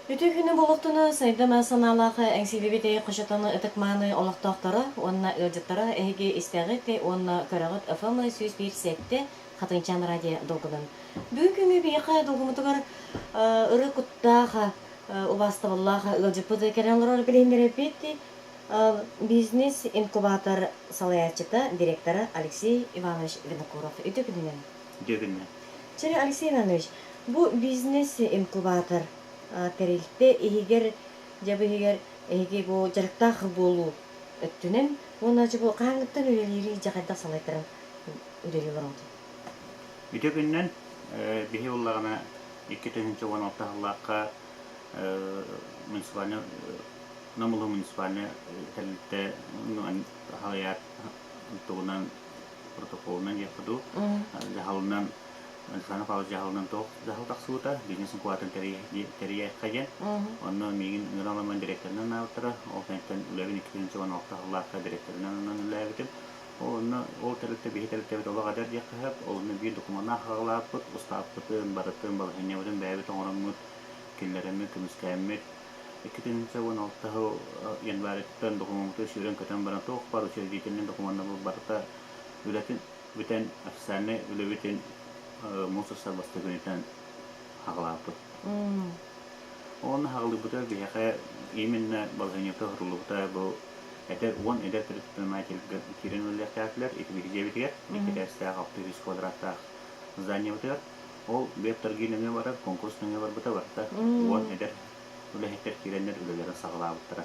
Үтүө күнү буолуохтуну сайдам санаалаах эҥсиилибит хочотону ытык-мааны олохтоохторо уонна ыалдьыттара эһиги истэҕит уонна көрөҕүт ФМ 101.7 Хатыҥчаан радио долгунун. Бүгүн күҥҥэ биһиэхэ долгумутугар ыры куттаах убаастабыллаах ыалдьыппыт кэлэн олорор билиһиннэрэппит бизнес-инкубатор салайааччыта, директора Алексей Иванович Винокуров. Үтүө күнүнэн. Үтүө күнүнэн. Чэ, Алексей Иванович, бу бизнес-инкубатор тэрилтэ иһигэр, дьэ бу иһигэр эһиги бу дьарыктаах буолуу өттүнэн уонна дьэ бу хаһааҥҥыттан үлэлиири дьэ хайдах салайтаран үлэлии олороҕут? Үтүө күнүнэн. Биһи буоллаҕына 2016 сыллаахха муниципальнай Нам улуу муниципальнай тэрилтэ халыйаат тугунан протоколунан диэххэ дуу, дьаһалынан Александр Павлович дьаһалынан туох дьаһал тахсыбыта, бизнес инкубаторын тэрийиэххэ диэн. Онно миигин ыҥыран ылан директорынан анаабыттара. Ол кэнниттэн үлэбин 2016 сыллаахха директорынан ананан үлэлээбитим. Ол онно ол тэрилтэ биһи тэрилтэбит олох эдэр диэххэ сөп. Ол онно биир докумуоннаах аҕалааппыт, устааппытын, барытын, балаһыанньабытын бэйэбит оҥороммут, киллэрэммит, көмүскээммит. 2016 сыл январьттан докумуоммутун сүүрэн-көтөн баран туох баар учредительнай докумуоннарбыт барыта үлэтин бүтэн официальнай үлэбитин муус устар бастакы күнүттэн хаҕалааппыт. Уонна хаҕалыырбытыгар биһиэхэ именно балаһыанньата оһоруллубута бу эдэр уон эдэр предпринимательга киирэн үлэлиэхтээхтилэр ити биһи дьиэбитигэр икки этээстээх 600 квадраттаах зданиебытыгар. Ол веб-торги нөҥүө барар, конкурс нөҥүө барбыта барыта уон эдэр үлэһиттэр киирэннэр үлэлэрин саҕалаабыттара.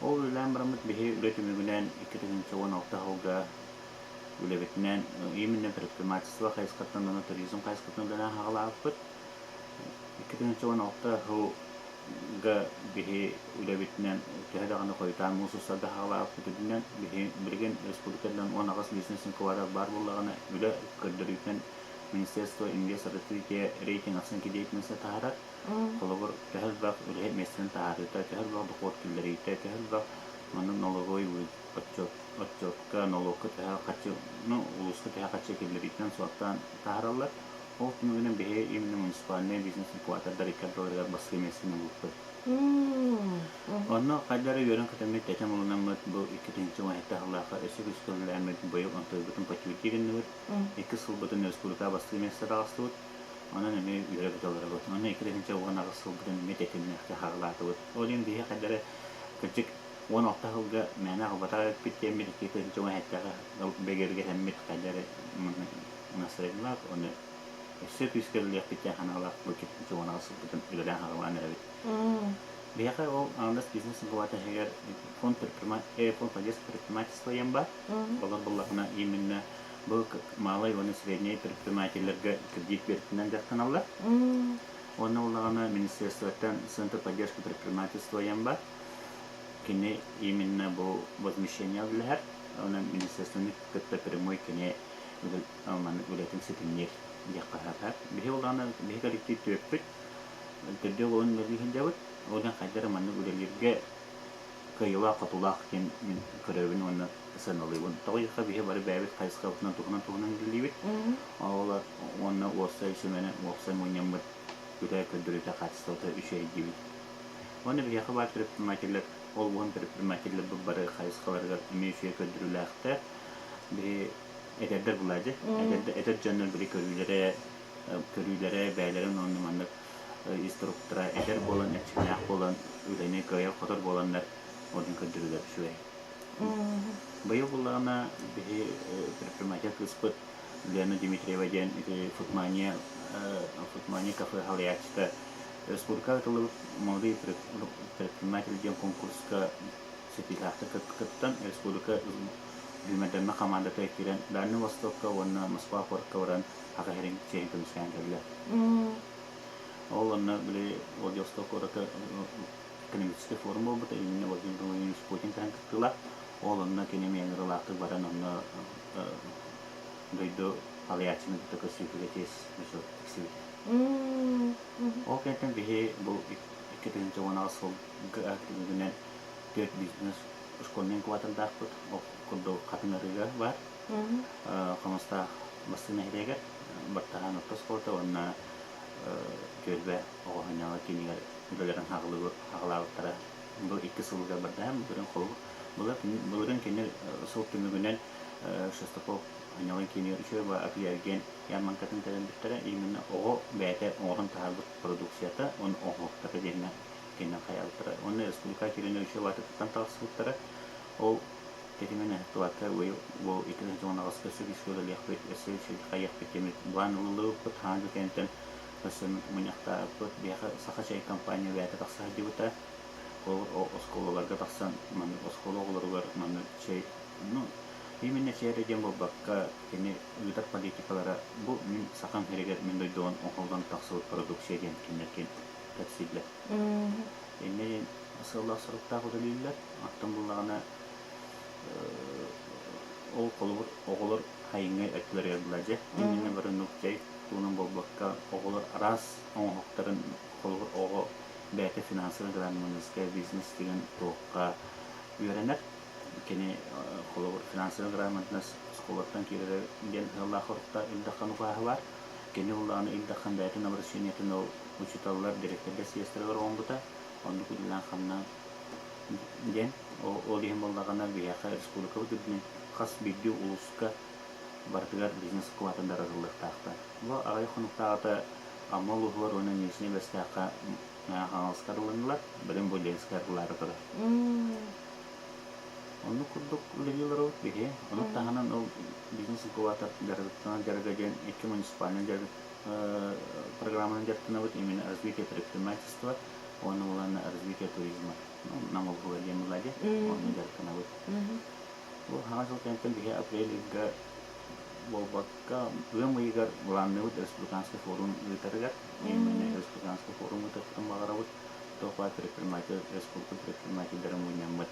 Ол үлэлээн бараммыт биһи үлэ түмүгүнэн 2016 сылга үлэбитинэн именно предпринимательство хайысхаттан уонна туризм хайысхатынан үлэлээн саҕалаабыппыт. 2016 сылга биһи үлэбитинэн төһө даҕаны хойутаан муус устарга саҕалаабыппыт үрдүнэн биһи билигин республикадан 18 бизнес-инкубатор баар буоллаҕына үлэ көрдөрүүтүнэн Министерство инвест-развития рейтинг оценки деятельности таһаарар. Холобур, төһө элбэх үлэһит миэстэтин таһаарыыта, төһө элбэх дохуот киллэриитэ, төһө элбэх маннык налоговой отчет, отчетка, нолуокка төһө харчы, ну, улууска төһө харчы киллэриитинэн суоттаан таһаараллар. Ол түмүгүнэн биһи именно муниципальнай бизнес-инкубатордар икки ардыларыгар бастакы миэстэни ылбыппыт. Онно хайда эрэ үөрэн-көтөммүт, тэтим ылынаммыт, бу 2017 сыллаахха өссө күүскэ үлэлээммит, быйыл онтуйбутун подтвердить гынныбыт. Икки сылбытын республика бастакы миэстэ таҕыстыбыт. Онон эмиэ үөрэ-көтө олоробут. Онно 2018 сылбытын эмиэ тэтимнээхтик хаалаатыбыт. Ол иһин биһи хайда эрэ кырдьык 16 сылга мээнэ аҕалбатах эбиппит диэммит 2017-ҕэ бигэргэтэммит хайда эрэ настроениелаах, ону өссө күүскэ үлэлиэхпит диэн санаалаах бу 2018 сылбытын үлэлээн хаалаан эрэбит. Биһиэхэ ол аҥардас бизнес инкубатор иһигэр фонд фонд поддержки предпринимательства диэн баар. Олор буллахына именно бу малай уонна средняй предпринимателлэргэ кредит биэртинэн дьарыктаналлар. Уонна буллаҕына министерствоттан Центр поддержки предпринимательства диэн баар. Кини именно бу возмещение үлэһэр. Онон министерствоны кытта прямой кини үлэтин ситимниир диэххэ сөп. Биһи улаана биһи коллектив түөппүт төрдүө олоҕун үлэлии сылдьабыт. Ол иһин хайдах эрэ маннык үлэлииргэ кыайыылаах-хотуулаах диэн мин көрөбүн уонна сыаналыыбын. Тоҕо диэххэ биһи бары бэйэбит хайысхабытынан туһунан-туһунан үлэлиибит. Ол уонна уопсай сүмэнэн уопсай мунньаммыт үлэ көрдөрүүтэ хаачыстыбата үчүгэй диибит. Уонна биһиэхэ баар предпринимателлэр ол уон предпринимателлэрбит бары хайысхаларыгар эмиэ үчүгэй көрдөрүүлээхтэр. Биһи эдэрдэр булаадьы. Эдэр дьоннор били көрүүлэрэ көрүүлэрэ бэйэлэрин уонна маннык инструктора эдэр буолан, эрчимнээх буолан, үлэни кыайар-хотор буоланнар онон көрдөрүүлэр үчүгэй. Быйыл буллаҕына биһи предприниматель кыыспыт Лена Дмитриева диэн ити Футмания Футмания кафе салайааччыта республикаҕа ыытыллыбыт молодые предприниматели диэн конкурска ситиһиилээхтик кыттан республика сүүмэрдэммит хамаандата киирэн Дальний Востокка уонна Москва куоракка баран Саха сирин чиэһин көмүскээн кэллэ. Ол онно били Владивосток куоракка экономическай форум буолбута, именно Владимир Владимирович Путин кэлэн кыттыылаах. Ол онно кини эмиэ ыҥырыылаахтык баран онно дойду салайааччыны кытта көрсүүтүгэр чиэс тиксибитэ. Ол кэнниттэн биһи бу 2018 сылга түмүгүнэн түөрт бизнес школьный инкубатордаахпыт. Ол курдук Хатыҥ Арыыга баар. Хомустаах Бастыҥ нэһилиэгэр Бартаһаан орто оскуолата уонна Түөлбэ оҕо сынньалаҥ киинигэр үлэлэрин хаҕылаабыттара. Бу икки сылга бардаһан былырыын холобур былырыын кини сыл түмүгүнэн Шестаков сынньалаҥ киинигэр үчүгэй атыы-эргиэн ярмаркатын тэрийбиттэрэ. Именно оҕо бэйэтэ оҥорон таһаарбыт продукцията уонна оҥоһуктара диэннэр кининэн хайаабыттара. Уонна республика киирэн үчүгэй баатыттан тахсыбыттара. Ол тэтимин ыһыктыбакка быйыл бу 2018 өссө үлэлиэхпит, өссө хайыахпыт диэммит былаан ылыллыбыппыт. Хаан бүкэнтэн өссө мунньахтаабыппыт. Биһиэхэ Саха чэй компания бэйэтэ тахса сылдьыбыта. Ол оскуолаларга тахсан маннык оскуола оҕолоругар маннык чэй, ну, именно чэй эрэ диэн буолбакка, кини ыытар политикалара бу мин сахам сиригэр мин дойдубун оҥоһуллан тахсыбыт продукция диэн кинилэр кэпсииллэр. Инньэ диэн сыаллаах-соруктаах үлэлииллэр. Оттон буллаҕына ол холобур оҕолор хайыҥҥа өттүлэригэр була дьэ. Иннинэ бары нук-чэй туунан буолбакка оҕолор араас оҥоһуктарын холобур оҕо бэйэтэ финансовый грамотность бизнес деген туохха үөрэнэр. Кини холобур финансовый грамотность оскуолаттан киирэрэ диэн ыаллаах орукта Ил Дархан укааһа баар. Кини улааны Ил Дархан бэйэтин обращениетын ол учууталлар, директордар съезтэригэр оҥорбута. Оннук үлэлээн-хамнаан диэн. Ол иһин буоллаҕына биһиэхэ республикабыт үрдүнэн хас биирдии улууска барытыгар бизнес-инкубатордар арыллыахтаахтар. Бу аҕыйах хонуктааҕыта Амма улууһугар уонна Нижнэй Бэстээххэ Хаҥаласка арылыннылар, бэлэм бу Ленскэй арыллаары турар. Оннук курдук үлэлии олоробут биһи. Ону таһынан ол бизнес-инкубатор дьарыктанар дьарыга диэн икки муниципальнай дьарык программанан дьарыктанабыт именно развитие предпринимательства уонна уонна развитие туризма. Нам улууһугар диэн буолла дии. Онно дьарыктанабыт. Бу хаҥа сыл кэнниттэн биһи апрель ыйга буолбакка ыам ыйыгар былаанныыбыт республиканский форум ыытарыгар. Именно республиканский форум ыытыахпытын баҕарабыт. Туох баар предприниматель, республика предпринимателлэрин мунньаммыт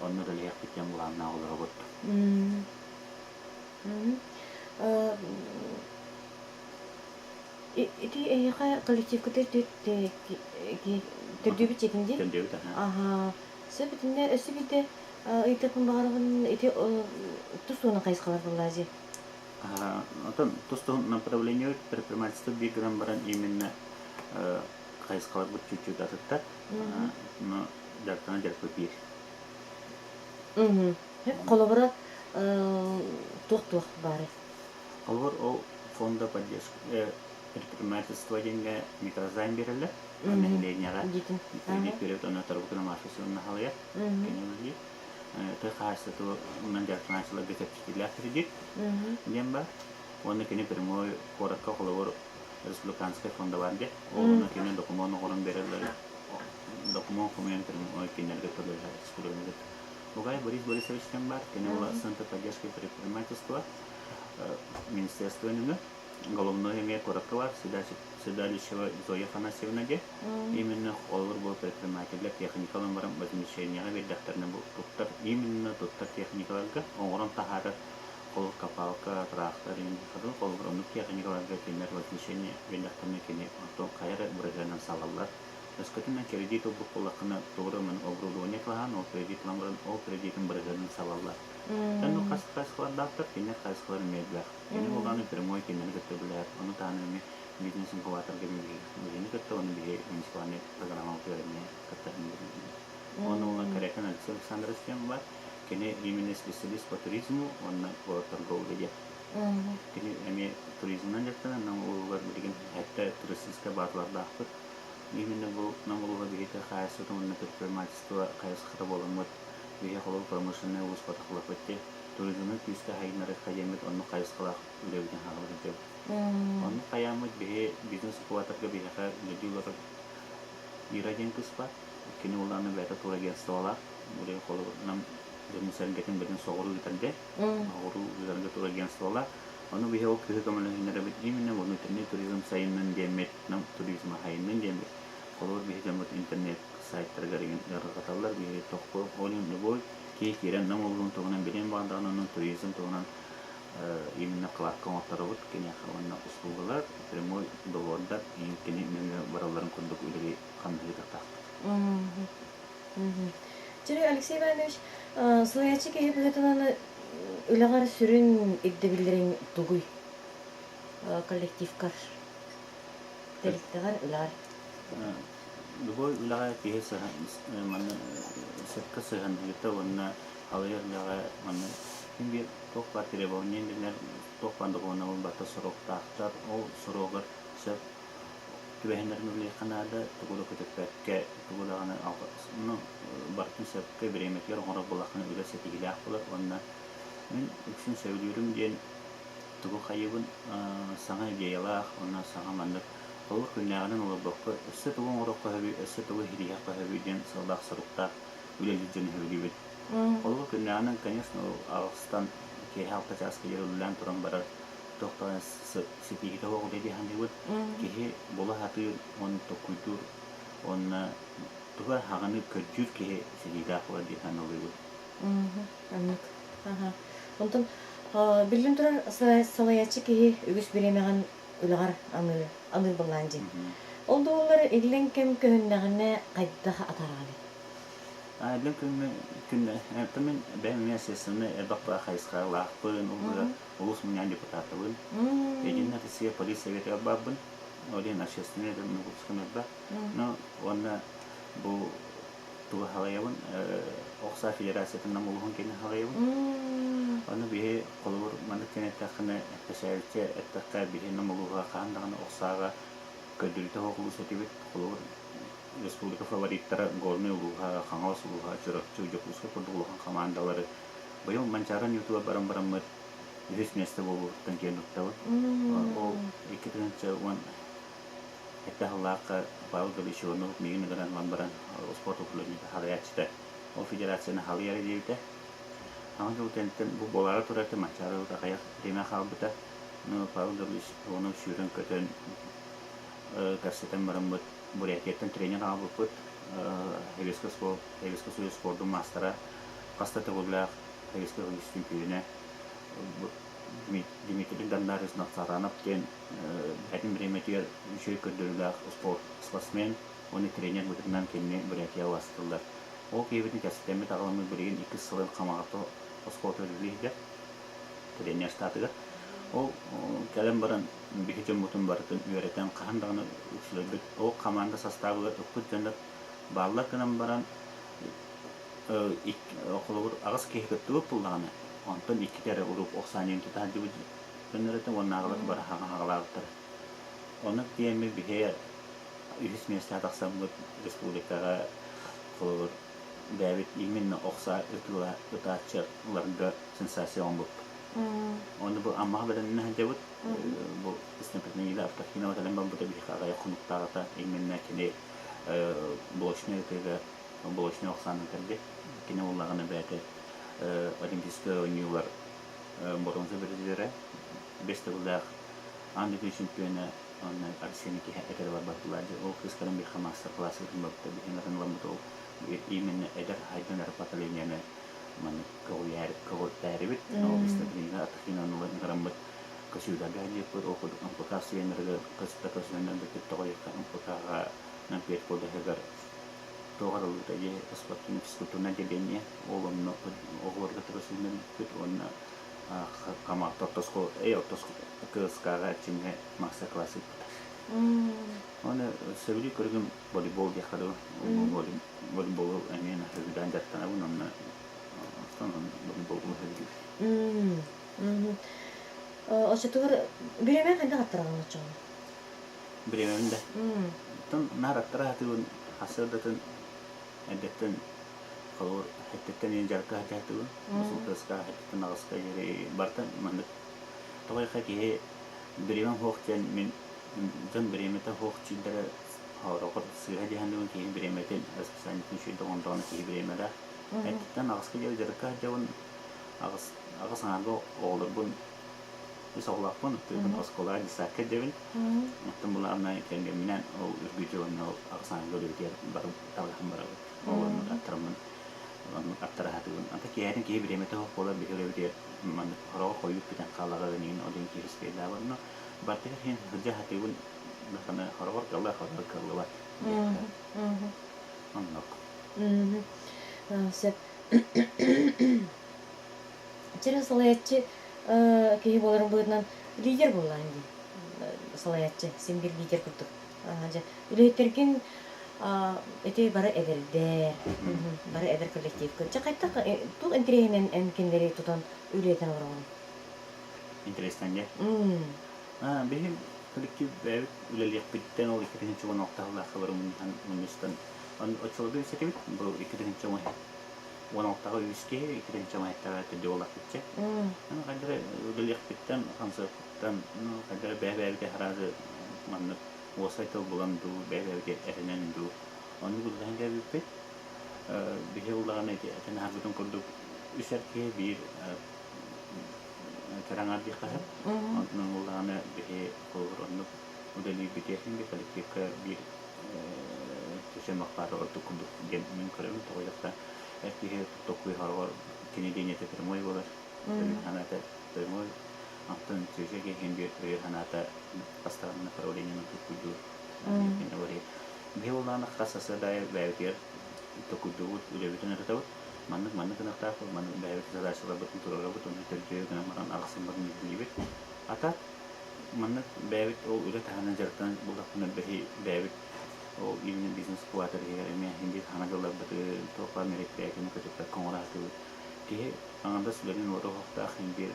онно үлэлиэхпит диэн былааннаах олоробут. Ити эһиэхэ коллективкытыгар төрдүбүт дьиэтин дии? Төрдүбүт, аха. Сөп итиннэ өссө биирдэ ыйытыахпын баҕарабын ити тус туһунан хайысхалар буоллаа дии. Оттон тус туһунан направление предпринимательство биир гынан баран именно хайысхаларбыт чуть-чуть атыттар. Но дьарыктана дьарыкпыт биир. Холобура, туох-туох баарый? Холобур, ол фонда поддержки предпринимательства диэҥҥэ микрозайм биэрэллэр. Нэһилиэнньэҕэ кредит биэрэбит, онно торгутун мафиясын наһалыйар. Кини үлэлиир. Тыа хаһаайыстыбатынан дьарыктанааччыларга чэпчэтиилээх кредит диэн баар. Уонна кини прямой куоракка холобур республиканскай фонда баар диэн. Ол онно кини докумуон оҥорон биэрэллэр. Докумуон хомуйан прямой кинилэргэ төлөһөр республиканы. Бугай Борис Борисович диэн баар. Кини була Центр поддержки предпринимательства министерство нөҥүө головной эмиэ куоракка баар Седалищева Зоя Афанасьевна диэн. Именно олор бу предпринимателлэр техникаларын баран возмещениеҕа биэрдэхтэринэ бу туттар именно туттар техникаларга оҥорон таһаарар холобур копалка, трактор, холобур оннук техникаларга кинилэр возмещение биэрдэхтэринэ кини онтон хайа эрэ бырыһыанан салаллар. Өскөтүн кредит ылбыт буоллаххына тугу эрэ оборудование кылаһан ол кредит ылан баран ол кредитин бырыһыанын салаллар. Онно хас хайысхалардаахтар, кинилэр хайысхалар эмиэ элбэх. Кини буоллаҕына прямой кинилэри кытта үлэлэһэр. Ону таһынан эмиэ бизнес-инкубаторга биһигини кытта, уонна биһи муниципальнай программабытыгар эмиэ кытта Уонна уонна Корякин Алексей Александрович диэн бар. Кини именно специалист по туризму уонна по торговле диэн. Кини эмиэ туризмынан дьарыктанар, Нам улууһугар билигин сэттэ туристическай баатылардаахпыт. Именно бу Нам улууһа биһиги хаһаайыстыбатын уонна предпринимательство хайысхата буоламмыт биһи холобур промышленнай улуус батахлаппыт дии. Туризмы күүскэ хайыннарыахха диэммит оннук хайысхалаах үлэбитин хаалабыт этим. Оннук хайааммыт биһи бизнес-инкубаторга биһиэхэ үлэлии олорор Ира диэн кыыс баар. Кини улаана бэйэтэ турагентстволаах. Бу холобур нам дьонун сэргэтин бэтин соҕуруу ыытарга, соҕуруу ыытарга турагентстволаах. Ону биһи ол кыыһы көмөлөһүннэрэбит именно внутренний туризм сайыннын диэммит, нам туризма сайыннын диэммит. Холобур биһи дьоммут интернет сайттарыгар игин ыарырҕаталлар, биһи тохпу ол иһин любой киһи киирэн нам улууһун туһунан билиэн баҕардаҕына, онон туризм туһунан именно кладка оҥотторобут киниэхэ уонна услугалар, прямой договордар кини нөҥүө баралларын курдук үлэли хамнаһыытахтаахпыт. Чэ, Алексей Иванович, салайааччы киһи быһыытынан үлэҕэр сүрүн ирдэбиллэриҥ тугуй коллективкар? Тэрилтэҕэр, үлэҕэр? Любой үлэҕэ киһи манна сөпкө сыһыаннаһыыта уонна халыйар үлэҕэ манна син биир туох баар требование дэнэр, туох баар докумуоннар барыта соруктаахтар. Ол соругар сөп түбэһиннэрэн үлэлиэххэ наада, тугу да көтүппэккэ, тугу даҕаны ну, барытын сөпкө бириэмэтигэр оҥорор буоллаххына үлэ ситиһиилээх буолар уонна мин үксүн сөбүлүүрүм диэн тугу хайыыбын саҥа идеялаах уонна саҥа маннык холобур күннээҕинэн олорбокко өссө тугу оҥоруохха сөбүй, өссө тугу иһириэххэ сөбүй диэн сыаллаах-соруктаах үлэлиир дьону сөбүлүүбүн. Холобур күннээҕинэн, конечно, аҕыстан киэһэ 6 чааска диэри үлэлээн туран барар туох даҕаны ситиһиитэ суох үлэ дии саныыбын. Киһи була сатыыр уонна толкуйдуур уонна тугу эрэ саҥаны көрдүүр киһи ситиһиилээх буолар дии саныыбын. Оннук. Онтон биллэн турар салайааччы киһи үгүс бириэмэҕин үлэҕэр аныыр, аныыр былаан дии. Ол да буоллар иллэҥ кэм көһүннэҕинэ хайдах атаараҕыный? Иллэҥ күҥҥэ күннэ мин бэйэм эмиэ общественнай элбэх хайысхалаахпын, улуус мунньаҕын депутатабын, Единая Россия политсоветыгар баарбын, ол иһин общественнай выпускам элбэх. Ну, уонна бу тугу халайабын, Охса Федерациятын нам улууһун кини халайабын. Ону биһи холобур маннык кэн эттэххинэ, эппэсээбиччэ эттэххэ, биһи нам улууһа хаһан даҕаны охсааҕа көрдөрүүтэ суох улуус этибит. Холобур, республика фавориттара Горнай улууһа, Хаҥалас улууһа, Чурапчы, Дьокуускай курдук улахан хамаандалары быйыл Манчаары оонньуутугар баран бараммыт үһүс миэстэ буолбутуттан киэн туттабыт. Ол 2017 сыллаахха Павел Гаврильевич Иванов миигин ыҥыран ылан баран спорт управлениета салайааччыта ол федерацияны халыйар диэбитэ. Саҥа дьыл кэнниттэн бу буолаары турар этэ Манчаары аҕыйах бириэмэ хаалбыта. Павел Гаврильевич Иванов сүүрэн-көтөн кэпсэтэн бараммыт Бурятияттан тренер аҕалбыппыт. Советскай Советскай Союз спордун маастара, хас да төгүллээх Советскай Союз чөмпүйүөнэ Дмитрий Дандарович Навсаранов диэн бэйэтин бириэмэтигэр үчүгэй көрдөрүүлээх спортсмен уонна тренер быһыытынан кинини Бурятияҕа бастатыллар. Ол киһибитин кэпсэтэммит аҕаламмыт билигин иккис сылын Хамаҕатта оскуолатыгар үлэлиир тренер штатыгар. Ол кэлэн баран биһи дьоммутун барытын үөрэтэн хаһан даҕаны үксүлэрбит ол хамаанда састаабыгар ыппыт дьоннор бааллар гынан баран холобур аҕыс киһи кыттыбыт буоллаҕына онтон иккитэ эрэ урук ох саанньын тута сылдьыбыт дьоннор этэ уоннааҕылар бары хаҕалаабыттара. Ону тиэмми биһи үһүс миэстэҕэ тахсаммыт республикаҕа холобур бэйэбит именно ох саа ытааччыларга сенсация оҥорбуппут. Ону бу Аммаҕа бэлэмнэнэ сылдьабыт. Бу Снапетнаида Автохинова кэлэн барбыта биһиэхэ аҕыйах хонуктааҕыта именно кини блочнай ытыыга блочнай охсаанын кэлбит. Кини буоллаҕына бэйэтэ Олимпийскай оонньуулар боруонса призерэ, бэс төгүллээх аан дойду чемпиона уонна Россияны киһи этэрэ барбатылар. Ол кыыс кэлэн биһиэхэ маастар-класс ыытан барбыта. Биһиги ылыммыт ол именно эдэр хайдан эрэ поколениены маннык көҕүлээбит. Ол Снапетнаида Автохинованы ыҥыраммыт көсүүлэргэ сылдьыппыт. Ол курдук МПК студеннарыгар көсүүннэрбит тоҕо МПК-ҕа Нампет кодеһыгар туох арыллыбыта дии спортивно физкультурное отделение ол онно оҕолорго көсүүннэрбит уонна Хамаҕатта орто оскуола орто КСК-ҕа эрчимҥэ мастер-класс ыыппыта. Уонна сөбүлүү көрүҥүм волейбол диэххэ дылы. Волейболу эмиэ сөбүлээн дьарыктанабын уонна волейбол сөбүлүүбүн. Оччотугар бириэмэҥ хайдах аттараҕын оччоҕуна? Бириэмэбин да. Оттон наар аттара сатыыбын сарсыардатын эрдэттэн холобур эрдэттэн иһин дьарыкка сатыыбын. Сылтыаска эрдэттэн аҕыска диэри барыта маннык тоҕо диэххэ киһи бириэмэм суох диэн мин дьон бириэмэтэ суох дииллэрэ Ороҕор сыыһа дии саныыбын киһи бириэмэтин расписаниетын үчүгэйдик оҥордоҕуна киһи бириэмэлээх. Эрдэттэн аҕыска диэри дьарыкка сылдьабын. Аҕыс аҕыс аҥаарга оҕолорбун үс оҕолоохпун, тыыбын оскуолаҕа детсадка илдьэбин. Оттон былааннай кэргэмминээн ол үргүдьү уонна ол аҕыс аҥаарга үлэбитигэр бары талаһан барабыт. Ол оннук аттараммын оннук аттара сатыыбын. Ата киэһэтин киһи бириэмэтэ суох буолар биһи үлэбитигэр маннык хороҕор хойуу бүтэн хаалаҕа иҥин ол иһин киһи успейдаабат. Но бартыгар иһин сылдьа сатыыбын Саха хороҕор кыаллар, хороҕор кыаллыбат диэххэ. Оннук. Сөп. Чэрэ салайааччы киһи буоларын быһыытынан лидер буоллаҕын дии. Салайааччы син биир лидер курдук. Дьэ, үлэһиттэргин ити бары эдэрдэр, бары эдэр коллективка. Дьэ, хайдах туох интэриэһинэн эн кинилэри тутан үлэлэтэн олороҕун? Интересно дьэ. Биһи коллектив бэйэбит үлэлиэхпиттэн ол 2016 сыллаахха бары мунньустан оччолорго үсэтибит. Бу 2016-га үс киһи, 2017-га төрдү буоллахпытча. Аны хайдары үлэлиэхпиттэн, хамсыахпыттан, хайдары бэйэ-бэйэбитэ сразу маннык уосай тыл булан дуу, бэйэ-бэйэбитэ эрэнэн дуу, оннук үлэлэһэн кэлбиппит. Биһи улаҕаны ити этэн аһарбытым курдук үс эр киһи биир кэрэҥ диэххэ сөп. Онтон улаҕаны биһи холобур оннук үлэлиирбитиэхин би коллективка биир төсөмөх баара ордук курдук диэн мин көрөбүн. Тоҕо диэххэ эр киһи токуй хороҕор кини диэнэтэ прямой буолар. Өйүн санаата прямой. Онтон чүөчэ киһи биир өйө санаата бастаан направлениенан токуйдуур. Биһи улаана хас сарсыарда бэйэбитигэр токуйдуубут, үлэбитин ырытабыт. Маннык маннык гыныахтаахпыт, маннык бэйэбит задачаларбытын туруорабыт, уонна төрдүө гынан баран аҕысыммытын ирдиибит. Ата маннык бэйэбит ол үлэ таһынан дьарыктанан буллахпына бэһи бэйэбит ол именно бизнес-куратор иһигэр эмиэ индиир хаҥа дьылларбытын, туохха мероприятиены көтүппэккэ оҥоро сатыыбыт. Киһи аҥардас үлэтин уота оһохтоох индиир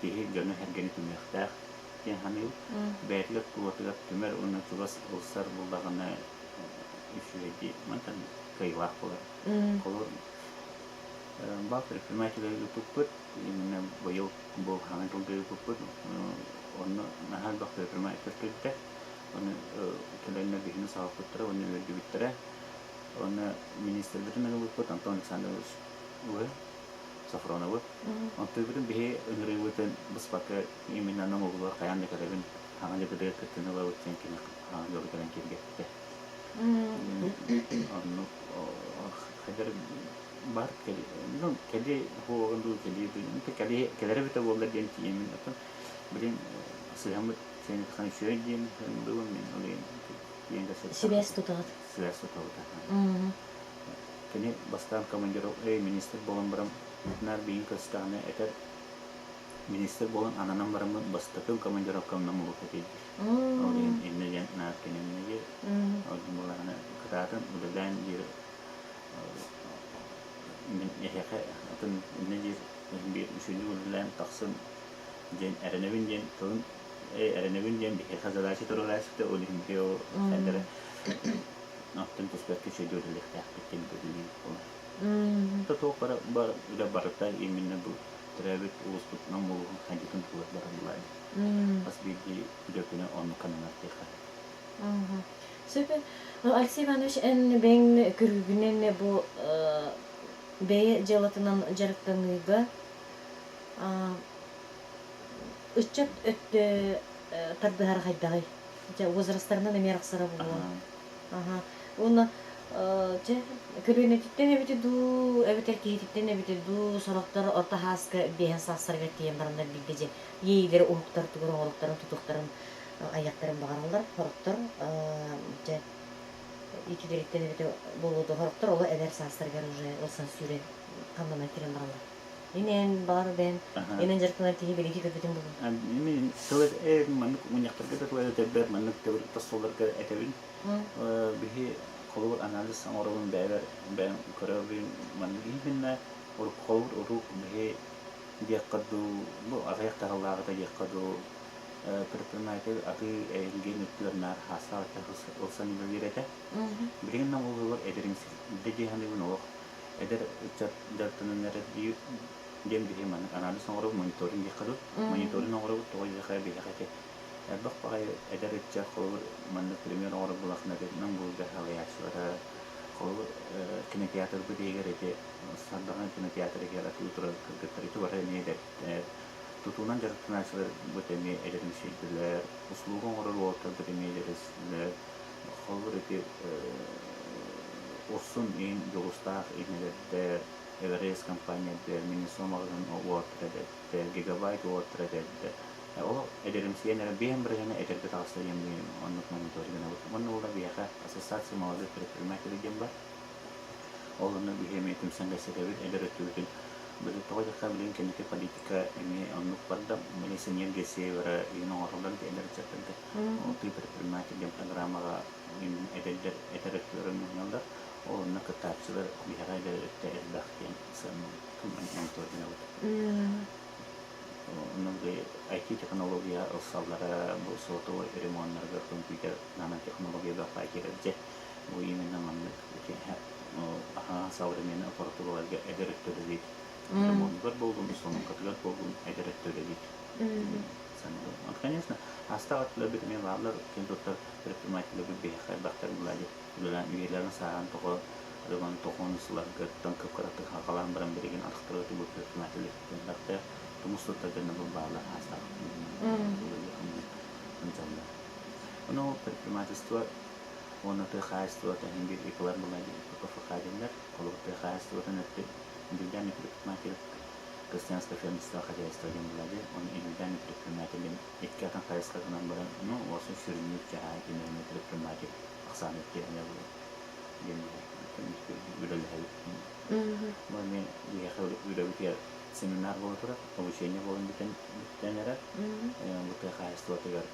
киһи дьону-сэргэни түмүөхтээх диэн саныыбын. Бэйэтигэр тулатыгар түмэр уонна чугас ылсар буллаҕына үчүгэйдии мантан кыайыылаах буолар. Холобур, бал предприниматель ыыппыппыт, именно быйыл бу хаҥа дьылга ыыппыппыт, онно наһаа элбэх предприниматель кэлбитэ. Оны кэлэннэр биһини саҕалпыттара уонна үөрдүбүттэрэ. Уонна министрбитин ылбыппыт Антон Александрович Софроновы. Онтуйбутун биһи ыҥырыыбытын быспакка именно оҥоһуллар хайаан да кэлэбин хаҥа дьылгытыгар кыттыыны ылабыт диэн кини хаҥа дьылы кэлэн киэргэппитэ. Оннук хайдар бар кэли ну кэли хуоҕун дуу кэли дуу кэли кэлэрэ эбитэ буоллар диэн тиийэммин оттон билин сыһаммыт сен хан үчүгэй диэн бүгүн мин ол иһин Сибээс тутаҕыт. Сибээс тутабыт. Кини бастаан командировкай министр буолан баран наар биһин көрсүтэҕинэ этэр министр буолан ананан бараммын бастакы командировкам намулук этий диир. Ол иһин иннэ диэн наар кини иннэ диир. Ол иһин буоллаҕына кытаатын үлэлээн диир мин эһиэхэ атын иннэ диир биир үчүгэйдик үлэлээн тахсын диэн эрэнэбин диэн тылын эрэнэбин диэн биһиэхэ задача туруорааччыта ол иһин биһи ол хайдара оттон түспэккэ үчүгэйдик үлэлиэхтээхпит диэн көрүү буолар. Туох бара бар үлэ барыта именно бу төрөөбүт улууспутунан улууһун хайдытын туһугар барыллар. Хас биирдии үлэ күнэ оннук ананар диэххэ. Сөп. Алексей Иванович, эн бэйэҥ көрүүгүнэн бу бэйэ дьыалатынан дьарыктаныыга ыччат өттө тардыһара хайдаҕый? Дьэ, возрастарынан эмиэ арахсара буолуо. Аха. Уонна дьэ, көлүөнэтиттэн эбитэ дуу, эбэтэр киһититтэн эбитэ дуу, сорохтор орто һааска биэһэн саастарыгар тиийэн бараннар биирдэ дьэ иэйиилэрэ уһуктар тугар оҥоруктарын тутуохтарын айахтарын баҕараллар. Сорохтор дьэ итилэриттэн эбитэ буолуо дуо, сорохтор оло эдэр саастарыгар уже ылсан сүүрэн хамнанан киирэн бараллар. Инэн баҕар бэйэм инэн дьарыктанар киһи билиги көрбүтүм буолуо. Мин тыл маннык мунньахтарга да тыл этэрбэр маннык төгүрүк тосхоллорго этэбин. Биһи холобур анализ оҥоробун бэйэбэр бэйэм көрөбүн маннык иһиннэ холобур урук биһи диэххэ дуу бу аҕыйах таһыллааҕыта диэххэ дуу предприниматель атыы эргиэн өттүгэр наар хаастаах ылсан үлэлиир этэ. Билигин нам улууһугар эдэримсик дии саныыбын олох эдэр ыччат дьарыктанан эрэр диэн биһи маннык анализ оҥоробут, мониторинг диэххэ дуу. Мониторинг оҥоробут, тоҕо диэххэ биһиэхэ ити элбэх баҕайы эдэр ыччат холобур маннык пример оҥорор буоллаххына нам булга салайааччылара холобур кинотеатрбыт иһигэр ити Сардаҥа кинотеатр иһигэр атыы турар кыргыттар ити бары эмиэ эдэрдэр тутуунан дьарыктанааччылар бут эмиэ эдэрмсийдилэр услуга оҥорор уолаттарбыт эмиэ эдэрсилэр холобур ити Урсун иин дьулустаах инэлэрдэр, Эверест компания эдэр, Минисо маҕаһыын уолаттара эдэрдэр, Гигабайт уолаттара эдэрдэр. Ол эдэримсийэн эрэ биэһин бырыһыана эдэргэ таҕыста диэн оннук мониторинг гынабыт. Уонна ол биһиэхэ Ассоциация молодых предпринимателей диэн бар. Ол онно биһи эмиэ түмсэн кэпсэтэбит, эдэр өттүбүтүн. Били тоҕо диэххэ билигин кэнники политика эмиэ оннук барда. Милиционер севера иһин оҥороллор диэн ыччаттарга. Ты предприниматель диэн программаҕа эдэрдэр этэр өттүлэрин мунньаллар. Ол онно кыттааччылар биһиэхэ эдэр өттө элбэх диэн сыаналыыбыт. Онон IT-технология ылсаллара бу сотовой ремоннарга компьютер нанотехнология бөххө киирэрдэ. Бу именно маннык современный аппаратураларга эдэр өттө үлэлиир. Ремонугар буоллун, установкатыгар буоллун эдэр өттө үлэлиир. Вот, конечно, астаах өттүлэрбит эмиэ бааллар, ким туттар предпринимателлэрбит биһиэхэ элбэхтэр булади үлэлээн үйэлэрин сааһын тоҕо ылан тоҕон сыларгыттан кып-кыратык хаалан баран билигин атахтарыгар турбут предпринимателлэр элбэхтэр тумус туттар дьонно бу бааллар аастаах сылдьаллар. Ону предпринимательство уонна тыа хаһаайыстыбата иһин биир ИП-лар буолан ИП диэннэр, холобур тыа хаһаайыстыбатын өттүн индивидуальный предприниматель крестьянское фермерское хозяйство диэн буолла оны индивидуальный предприниматель икки атын хайысхатынан баран, ну, осы сүрүннүүр чаһаа индивидуальный предприниматель ахсааны өттүһэнэ диэн үлэлэһэбит. Бу эмиэ биһиэхэ үлэбитигэр семинар буола турар, обучение буолан бүтэн бүттэн эрэр. Бу тыа хаһаайыстыбатыгар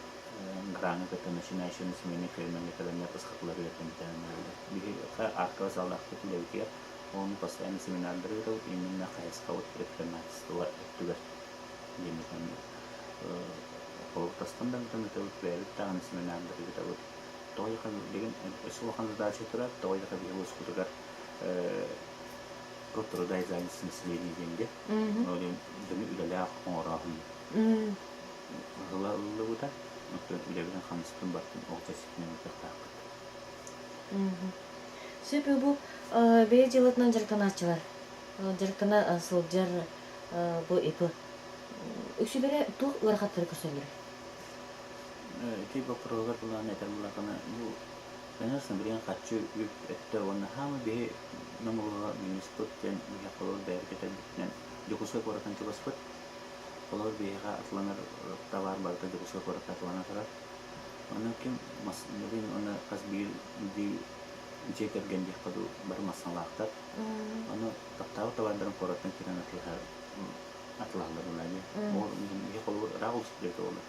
граны кытта начинающие семейные фермеры кэлэннэр ысхатылар үөрэтэн бүтэн эрэллэр. Биһиэхэ арка заллаахпыт үлэбитигэр оны постоянно семинардары ыытабыт, именно хайысхабыт предпринимательство өттүгэр диэн холобуртастан да ыытан ыытабыт, бэйэбит даҕаны семинардары ыытабыт. Тоҕо билигин өссө улахан задача турар, тоҕо биһиги улууспутугар труда и занятости населения диэн ол дьону үлэлээх оҥорооһун ыла ыллыбыта. Оттон үлэбитин хамнаспытын бартын ол чэчикинэн ыытыахтаахпыт. Сөп бу бэйэ дьыалатынан дьарыктанааччылар дьарыктана сылдьар бу ИП үксүлэрэ туох ыарахаттары көрсөллөр? Ити боппуруоһугар былаан этэр буоллаххына, бу конечно, билигин харчы үп өттө уонна хаама биһи номулуга минуспут диэн биһи холобур бэйэбит этэрбитинэн Дьокуускай куораттан чугаспыт. Холобур биһиэхэ атыланар табаар барыта Дьокуускай куоракка атылана турар. Онон ким мас билигин уонна хас биирдии дьиэ кэргэн диэххэ дуу бары массыыналаахтар. Ону таптаабыт табаардарын куораттан киирэн атылаһар атылаһаллар буолла дии. Ол биһи холобур ыраах улуус билиэтэ буолла.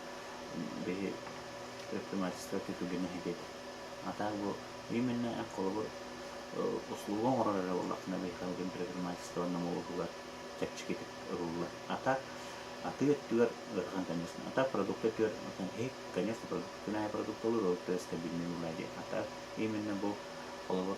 Биһи предпринимательство түтүгүнэ диэтэ. А так бу именно эн холобур услуга оҥорор эрэ буоллаххына биһиэхэ предпринимательство номулуһугар чэпчэкитик ылыллар. А так атыы өттүгэр ыарахан конечно. А так продукт өттүгэр конечно продукт продукталыыр ол өттүгэр стабильный буолла дии. А так именно бу холобур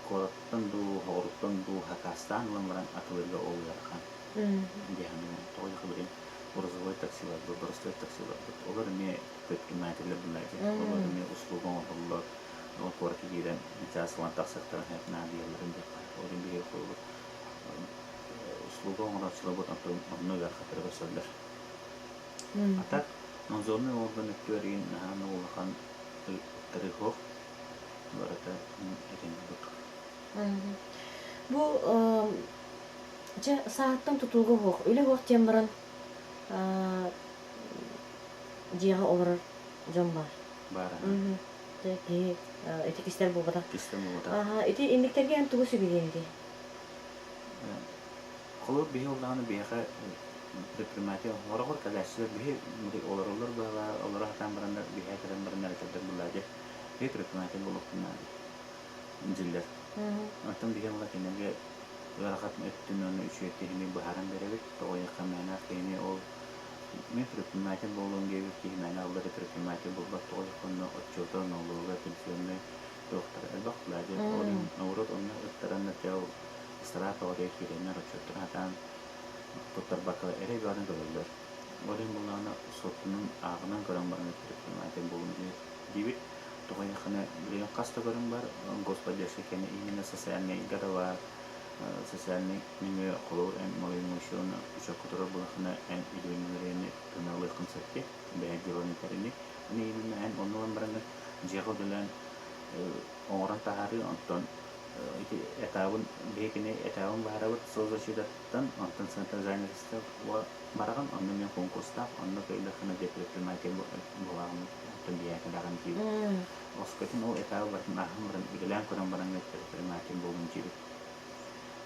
куораттан дуу, хоҕуруттан дуу хакаастаан ылан баран атылыырга ол ыарахан. Диэхин тоҕо диэхэ билигин грузовой таксиларбыт, боростуой таксиларбыт олор эмиэ предпринимателлэр булааччы. Олор эмиэ услуга оҥоһуллар, ол куоракка киирэн чаас ылан тахсыахтарын сөп наадыйалларын диэххэ. Ол иһин биһиги холобур услуга оҥорооччуларбыт онтон онно ыарахаттары көрсөллөр. А так надзорный орган өттүгэр игин наһаа улахан ыттарыы суох. Барыта этин курдук. Бу дьэ сааттан тутууга уһуох, үлэ уһуох диэн баран дьиэҕэ олорор дьон баар. Баар. Дьэ киһи ити кистэл буолбатах. Кистэл буолбатах. Ити инниктэргэ эн тугу сүбэлиэҥ этэй? Холобур биһи оллаҕына биһиэхэ предприниматель хороҕор кэлээччилэр биһи олороллор быһалаа олоро сатаан бараннар биһиэхэ кэлэн бараннар этэллэр буллаа дьэ биһи предприниматель буолуохпун наада дьиллэр. Оттон биһи ыла кинилэргэ ыарахан өттүн уонна үчүгэй киһини быһааран биэрэбит. Тоҕо диэххэ мээнэ киһини ол мин предприниматель буолуом диэбит киһи мээнэ ол да предприниматель буолбат тоҕо диэххэ онно отчуота, налога, пенсионнай туохтара элбэх былаадьы. Ол иһин норуот онно ыттаран дьэ ол ыстараап бөҕөтүгэр киирэннэр отчуоттарын сатаан туттарбакка эрэй бөҕөнү көрөллөр. Ол иһин буоллаҕына суоттунун ааҕынан көрөн баран предприниматель буолуом диибит. Тоҕо диэххинэ билигин хас да көрүҥ бар господдержка кэннэ именно социальнайга да баар социальнай нөҥүө холобур эн малоимуществоны учуокка турар буоллаххына эн илиҥҥэрэни көмө ылыаххын сөп дии бэйэ дьыаланы тэрини аны именно эн онно ылан бараҥҥын дьиэҕэ үлэлээн оҥорон таһаарыы онтон ити этабын биһикини этабын баһарабыт соцзащитаттан онтон центр занятости бараҕын онно мен конкурстаах онно кыайдаххына дьэ предприниматель буолаҕын оттон биһиэхэ диибит оскотин ол этабы барытын ааһан баран үлэлээн көрөн баран предприниматель буолун диибит.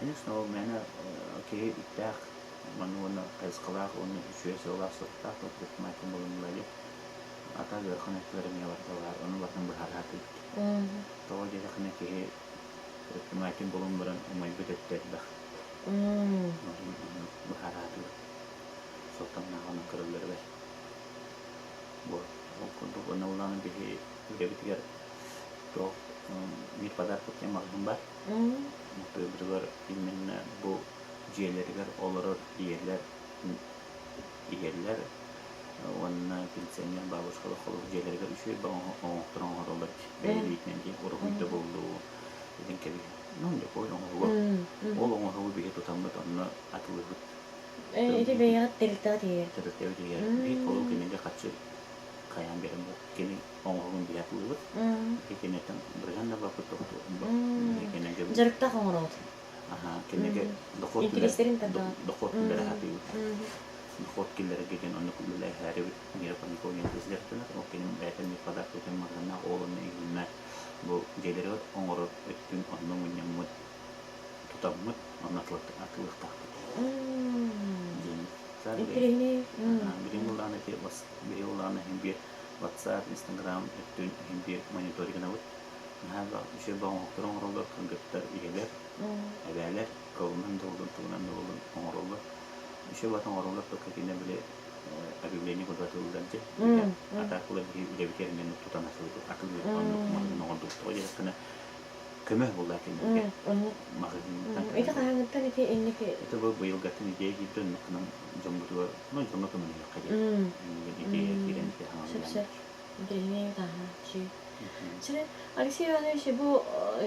Конечно, ол мээнэ киһи үптээх манна уонна хайысхалаах уонна үчүгэй сыаллаах-соруктаах предприниматель буолан ата ыарахан өттүгэр эмиэ барыта баар, ону барытын быһаарыһаатыбыт. Тоҕо диэтэххинэ киһи предприниматель буолан баран умайбыт өттө элбэх. Ону быһаараатыбыт. Суоттаннааҕынан көрөллөрүгэр. Бу ол курдук уонна улаана биһи үлэбитигэр туох мир подарков диэн маҕаһыын баар. Тыабытыгар именно бу дьиэлэригэр олорор ийэлэр ийэлэр уонна пенсионер бабушкалар холобур дьиэлэригэр үчүгэй оҥоһуктары оҥороллор бэйэлиитинэн диэн уруһуйда буоллуу этин кэбиһэр ну любой оҥоһугу ол оҥоһугу биһи тутаммыт онно атылыыбыт. Ити бэйэҕит тэрилтэҕит иһигэр. Тэрилтэбит иһигэр биир холобур кинигэ харчы хайаан биэрэн кини оҥоһугун биһи атылыыбыт киниттэн бырыһан да баппыт тохтуу. Дьарыктаах оҥороҕут. Кинигэ дохуот Интириэстэрин тардаҕыт. Дохуот киллэрэ сатыыбыт. Дохуот киллэрэргэ диэн оннук үлэлэһээрибит Мира Паникова диэн кыыс дьарыктанар. Ол кини бэйэтэ эмиэ подарка маҕаһыыннаах ол онно иһиннэ бу дьиэлэригэр оҥорор өттүн онно мунньаммыт тутаммыт онно атылыахтаахпыт диэн. Интэриэһинэй. Билим улаана ити биһи улаана иһин биир WhatsApp, Instagram өттүн иһин биир мониторингнабыт. Наһаа үчүгэй оҥоһуктары оҥороллор кыргыттар, ийэлэр, эбээлэр кылынан да буоллун, тугунан да буоллун оҥороллор. Үчүгэй бат оҥороллор только кинилэр били объявление курдук атыылыыллар дьэ. Атаакылар биһи үлэбитигэр эмиэ тутан атыылыыр оннук маҕаһыын оҥордубут. Тоҕо диэтэххинэ көмө буолла кинилэргэ. Маҕаһыынтан Ити хаһааҥҥыттан ити инники Это бу быйылгаттан идея киирдэ оннуккунан дьоммутугар, ну дьоҥҥо көмөлөһүөххэ диэн. Идея киирэн ити Сөп-сөп. Интэриэһинэй таһаа. Чэ, Алексей Иванович, бу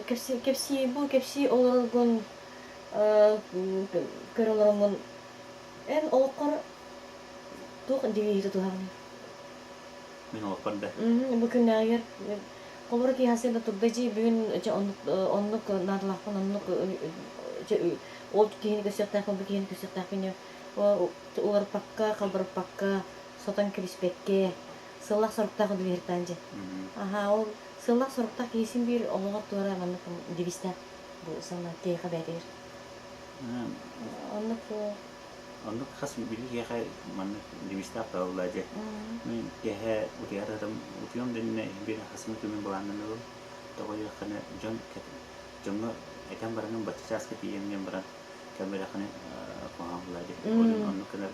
кэпсии, кэпсии, бу кэпсии олороргун көрө олороммун, эн олоххор туох девиһи тутуһаҕыный? Мин олохпор да? Бу күннээҕигэр холобура киһи да турда дии бүгүн чэ оннук оннук наадалаахпын оннук ол киһини көрсүөхтээхпин бу киһини көрсүөхтээхпин уларыппакка халбарыппакка сотон кэбиспэккэ сыллаах-соруктаах үлэлиэхтээн дьэ. Аһаа, ол сыллаах-соруктаах киһи син биир олоҕор туора маннык девизтээх бу сана киһиэхэ бэйэтигэр. Оннук Оннук хас били киһиэхэ маннык девизтээх табыллаа дьэ. Мин киэһэ утуйар атым утуйуом дэннэ биир хасым күмүн былааннанабын. Тоҕо диэххинэ дьон дьоҥҥо этэн бараҥын бачча чааска тиийэм диэн баран кэлбэтэххинэ куһаҕан булаа дьэ. Оннук гынар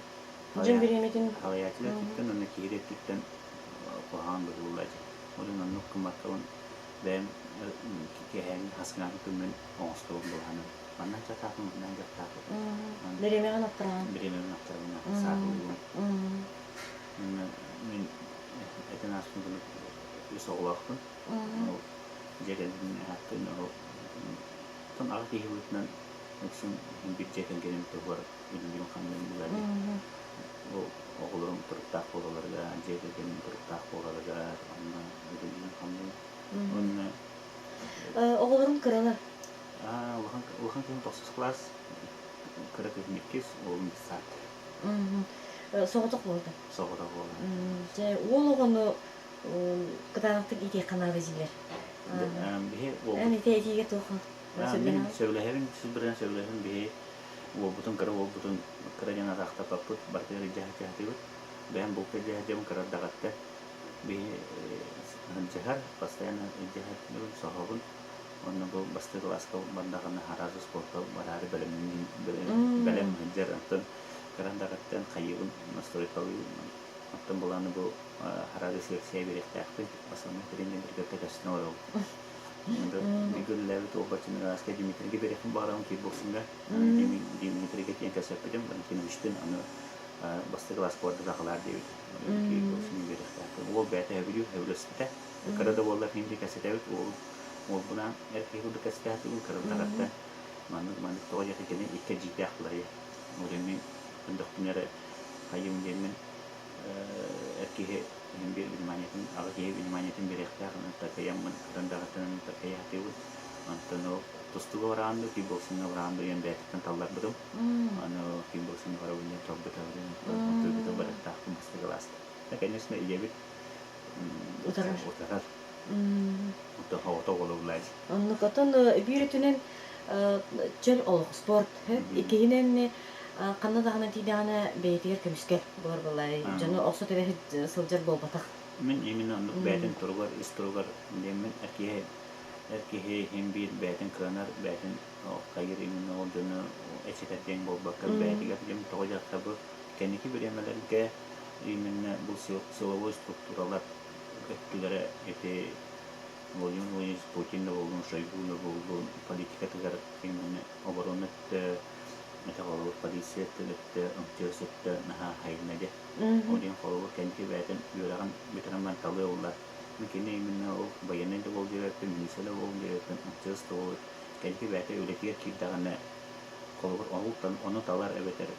Дьон бириэмэтин Халайааччылар өттүттэн уонна киһи өттүттэн куһаҕан быһыылла дьэ. Онон оннук гыммаккабын бэйэм киэһээҥҥи хаскынаан күммүн оҥостобун былаанын. Манна дьатаахпын, манна дьаттаахпын. Бириэмэҕин аттараҕын. Бириэмэбин аттарабын, саатылыыбын. Мин этэн ааспын курдук үс оҕолоохпун. Ол дьиэ кэргэним ааттыын ол аҕа киһи быһыытынан үксүн биир дьиэ кэргэним туһугар үлэлиим хамныым үлэлиир. Бу оҕолорум туруктаах буолалларыгар, дьиэ кэргэним туруктаах буоларыгар, онно үлэлиим хамныым. Уонна Оҕолорум кыралар. Улахан улахан кыһым тохсус кылаас, кыра кыһым иккис, уолум саат. Соҕотох буолда. Соҕотох буолла. Дьэ, уол оҕону кытаанахтык иитиэххэ наада дииллэр. Биһи Эн ити этиигэ туох Мин сөбүлэһэбин, сис бырыһан сөбүлэһэбин биһи уолбутун кыра уолбутун кыра диэн атаахтаппаппыт, барытыгар илдьэ сылдьыһатыбыт. Бэйэм булка илдьэ сылдьабын кыра эрдэҕиттэн. Биһи сылдьыһар, постоянно илдьэ сылдьабын, соһобун. Уонна бу бастакы кылааска бардаҕына араас спорка бараары бэлэмниин бэлэм сылдьар. Оттон кыра эрдэҕиттэн хайыыбын, настройкалыыбын. Оттон былааны бу араас сиэксийэ биэриэхтээхпин. Основной тренердэргэ кэтэстэн олоробун. Биир уолбаччыны Гаска Дмитрийгэ биэриэхпин баҕарабын кикбоксинга. Дмитрийгэ тиийэн кэпсэппитим, Валентиновичтыын аны бастакы кылааска барда сахалаар диэбит. Кикбоксинга биэриэхтээхпин. Уол бэйэтэ сөбүлүүр, сөбүлэспитэ. Кыра да буоллар иһин кэпсэтэбит. Уол уолбунаан эр киһи курдук кэпсэтээхтибин, кыра да маннык маннык тоҕо диэхэ кини икки эдьиийдээх булар Ол мин көрдөхпүнэ эрэ хайым диэммин эр киһи иһин биир вниманиетын, аҕа киһи вниманиетын биэриэхтээх, такайаммын, кытандаҕыттан такайаатыыбын. Онтон ол тустууга бараан дуу, кикбоксиҥҥа бараан дуу диэн бэйэтиттэн талларбытым. Аны кикбоксиҥҥа барабын диэн талбыта, онтуйбута барыахтаахпын бастакы кылааска. Конечно, ийэбит Утарар. Утарар. Оттон оҕото оҕоло булааччы. Оннук. Оттон биир өттүнэн. чөл олох, спорт. Иккиһинэн ханна даҕаны тиийдэҕинэ бэйэтигэр көмүскэл буолар буоллай. Дьону охсо түбэһит сылдьар буолбатах. Мин именно оннук бэйэтин туругар, ис туругар диэммин эр киһи эр киһи иһин биир бэйэтин кыанар, бэйэтин хайыр именно ол дьону эчэтэр диэн буолбакка бэйэтигэр диэн тоҕо дьахта бу кэнники бириэмэлэргэ именно бу силовой структуралар өттүлэрэ ити Владимир Владимирович Путин да буоллун, Шойгу да буоллун политикатыгар именно оборона өттө, это холобур полиция өттө, МЧС өттө наһаа хайынна дьэ. Ол диэн холобур кэнники бэйэтин үөрэҕин бүтэрэн баран талыы ылла. Мин кини именно ол военный да буол диэбэппин, милиция да буол диэбэппин, МЧС да буол кэнники бэйэтэ үлэтигэр киирдэҕинэ холобур ону талар эбэтэр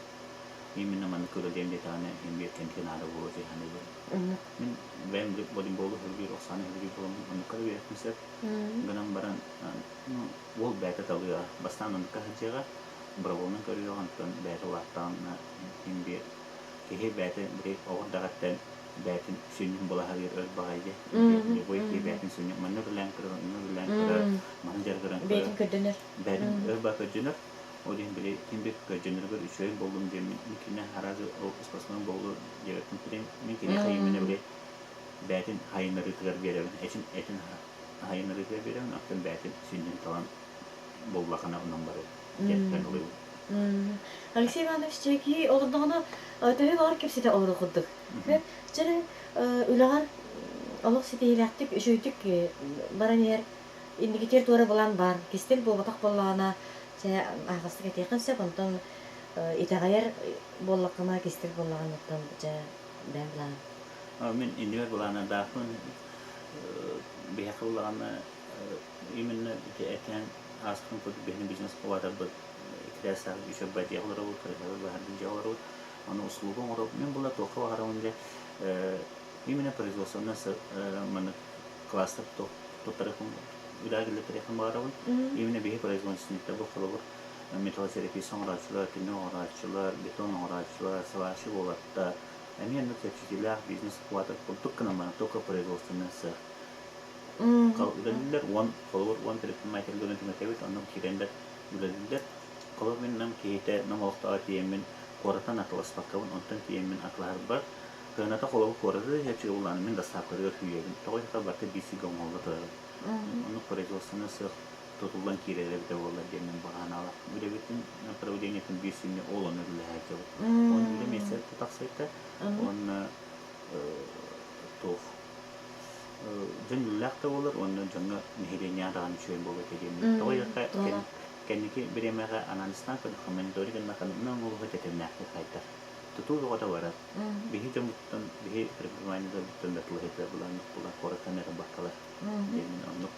именно маннык үлэлиэм диэтэҕинэ иһин биир кэнники наада буолуо дии саныыбын. Мин бэйэм волейболу сөбүлүүр, охсааны сөбүлүүр буоламмын оннукка да үөрэхпин сөп. Гынан баран уол бэйэтэ талыаҕа. Бастаан оннукка сылдьыаҕа, добровольно көрүөҕэ, онтон бэйэтэ улааттаҕына иһин биир киһи бэйэтэ били оҕо эрдэҕиттэн бэйэтин сүнньүн булаһарыгар өр баҕайы. Любой киһи бэйэтин сүнньүн манна үлэлээн көрөр, онно үлэлээн көрөр, маны дьарыгыран көрөр. Бэйэтин көрдөнөр. Бэйэтин өр баа көрдөнөр. Ол иһин били ким бир көрдөнөрүгэр үчүгэй буоллум диэммин мин кинини араас ол спортсмен буолуо диэбэппин мин киниэхэ именно били бэйэтин хайыннарыытыгар биэрэбин этин этин хайыннарыытыгар биэрэбин оттон бэйэтин сүнньүн талан буллахына онон барыа диэттэн ылыыбын. Алексей Иванович чэки олордоҕуна төһө баҕар кэпсэтэ олорор курдук. Чэрэ үлэҕэр олох ситиһиилээхтик үчүгэйдик баран иһэр инникитигэр туора былаан баар. Кистэл буолбатах буоллаҕына чэ аһаҕастык этиэххин сөп, онтон итэҕэйэр буоллаххына кистэл буоллаҕына оттон чэ бэйэм былаан. Мин иннибэр былаанардаахпын биһиэхэ буоллаҕына именно ити этэн ааспытым курдук биһини бизнес кубаатарбыт иккитээстээх үчүгэй бадьыах олоробут, кырыһабыт баһардын дьиэ олоробут. Ону услуга оҥоробут. Мин була туохха баҕарабын дьэ именно производственнай маннык класстар туттарыахпын үлэҕэ киллэртэриэхпин баҕарабын. Именно биһи производственниктар бу холобур металлотерапия оҥорооччулар, түннүк оҥорооччулар, бетон оҥорооччулар, сварщик уолаттар эмиэ оннук чэпчэтиилээх бизнес-квартал курдук гынан баран только производственный сыах үлэлииллэр уон холобур уон предприниматель түҥэтэбит онно киирэннэр үлэлииллэр холобур мин нам киһитэ нам олохтооҕо тиийэммин куораттан атыласпаккабын онтон тиийэммин атылаһарбар кыаната холобур куораты да чэпчэки буллаҕына мин доставкатыгар сүүйэбин тоҕо диэтэххэ барыта биир сиргэ оҥоһулла турар оннук производственный сыах тутуллан киирэр эбитэ буоллар диэн мин баҕанаалаах үлэбитин направлениетын биир сүнньэ ол ону үлэлэһээччибит он үлэ миэстэтэ тахсайта уонна туох дьон үлэлээх да буолар уонна дьоҥҥо нэһилиэнньэҕэ даҕаны үчүгэй буолуо этэ диэн тоҕо диэтэххэ кэнники бириэмэҕэ анализтаан көрдөххө мониторинг гыннахха оҥоһуга тэтимнээхтик хайдар тутуу бөҕөтө барар биһи дьоммуттан биһи предпринимателлэрбиттэн да тылыһыта булан булан куораттан эрэ баккалар диэн оннук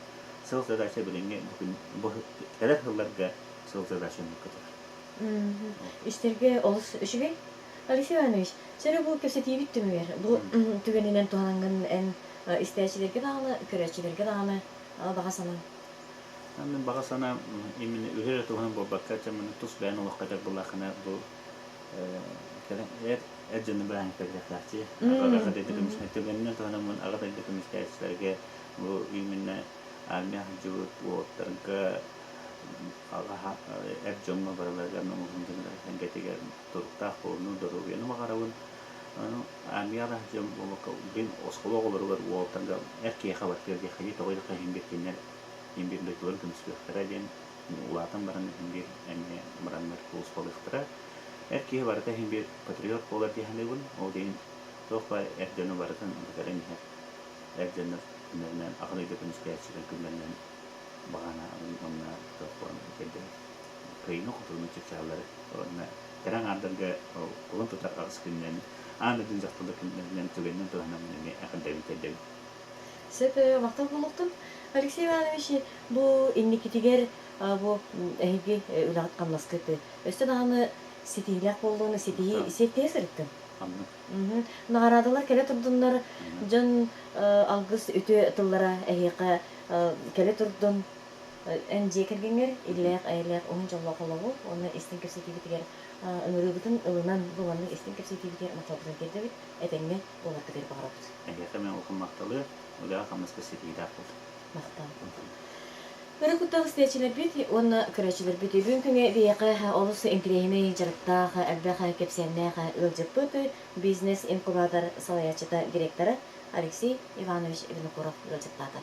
сыл задача билиҥҥи бу күн бу кэлэр сылларга сыл задача оннук көтөр. Истэргэ олус үчүгэй. Алексей Иванович, сөрү бу кэпсэтиибит түмүгэр бу түгэнинэн туһанаҥҥын эн истээччилэргэ даҕаны, көрөөччүлэргэ даҕаны баҕа санааҥ. Мин баҕа санаам именно үһү эрэ туһунан буолбакка, чэ тус бэйэн олоххо этэр буоллаххына бу кэлэн эр эр дьону бырааһынньыктарыахтаахчы. Аҕа дойду көмүс түгэнинэн туһанаммын аҕа дойду көмүскээччилэргэ бу именно армия сылдьыбыт уолаттарга эр дьоҥҥо барыларыгар номоһун дьонугар туруктаах буолууну, доруобуйаны баҕарабын. Аны армияҕа дьон буолбакка, блин, оскуола оҕолоругар уолаттарга эр киһиэхэ барытыгар диэххэ дии, тоҕо диэххэ иһин биир кинилэр иһин биир дойдуларын көмүскүөхтэрэ диэн улаатан баран иһин биир эмиэ бараннар сулууспалыахтара. Эр киһи барыта иһин биир патриот буолар дии саныыбын. Ол иһин туох баар эр дьону барытын бүтэрэн иһэр. Эр дьоннор күннэринэн аҕа дойду көмүскээччилэр күннэринэн баҕана уонна туох буолан кэллилэр. Кыайыыны-хотууну чыпчааллары уонна кэрэ аҥаардарга кулун тутар аҕыс күнүнэн аан дойду дьахталлар күннэринэн түгэнинэн туһанан эмиэ эҕэрдэбин тиэрдэбин. Сөп, махтал буолуохтун. Алексей Иванович, бу инникитигэр бу эһиги үлэҕит-хамнаскыт өссө даҕаны ситиһиилээх буоллун, ситиһии сиэттиһэ сырыттын. Ханнык? Наҕараадалар кэлэ турдуннар, дьон алгыс үтүө тыллара эһиэхэ кэлэ турдун. Эн дьиэ кэргэҥҥэр иллээх-эйэлээх уһун дьоллоох олоҕу уонна истиҥ кэпсэтиибитигэр ыҥырыыбытын ылынан бу маннык истиҥ кэпсэтиибитигэр махталбытын тиэрдэбит, этэҥҥэ буоларгытыгар баҕарабыт. Эһиэхэ мин улахан махталы, үлэҕэ-хамнаска ситиһиилээх буоллун. Махтал. Өрө куттаах истээччилэрбит уонна көрөөччүлэрбит, бүгүн күҥҥэ биһиэхэ олус интэриэһинэй дьарыктаах, элбэх кэпсээннээх ыалдьыппыт, бизнес-инкубатор салайааччыта, директора Алексей Иванович Винокуров ыалдьыттаата.